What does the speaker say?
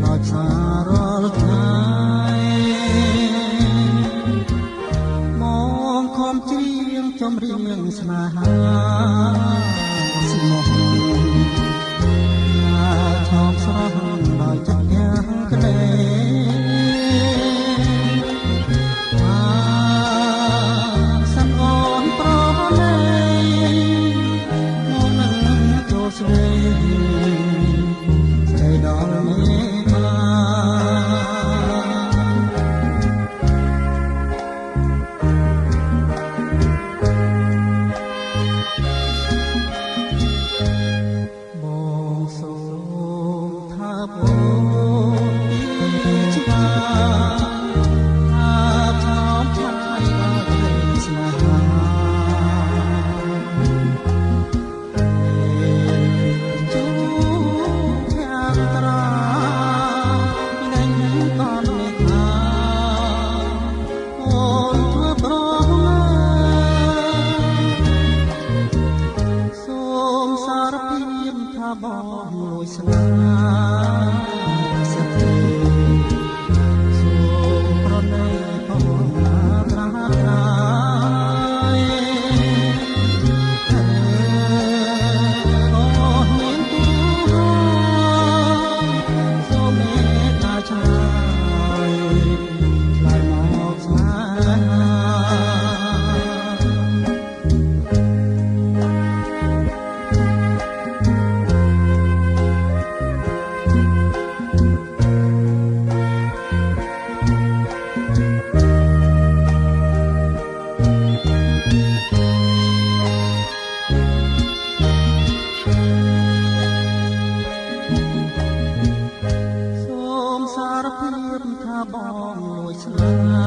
ដោយសាររាល់ថ្ងៃមកខំច្រៀងចម្រៀងស្នេហាស្មោះឆោមស្រស់ដោយចិត្តយ៉ាងក្តីសិនអូនប្រណីមកនឹងចូលស្ដីស្ដីដល់មេត្តាបងសូមថាអូនពីឆ្ងាយថាឆោមឆាយដល់ក្តីស្នេហាជួបខាងត្រានឹងក៏មេថាអូនធ្វើប្រងសូមសារភាពថាបងលួចស្នេហ៍សទេសូមប្រណីបងត្រាត្រាយអូនមានទូសូមមេត្តាឆ្លើយឆ្លើយមកស្នេហាសូមសារភាពថាបងលួចស្នេ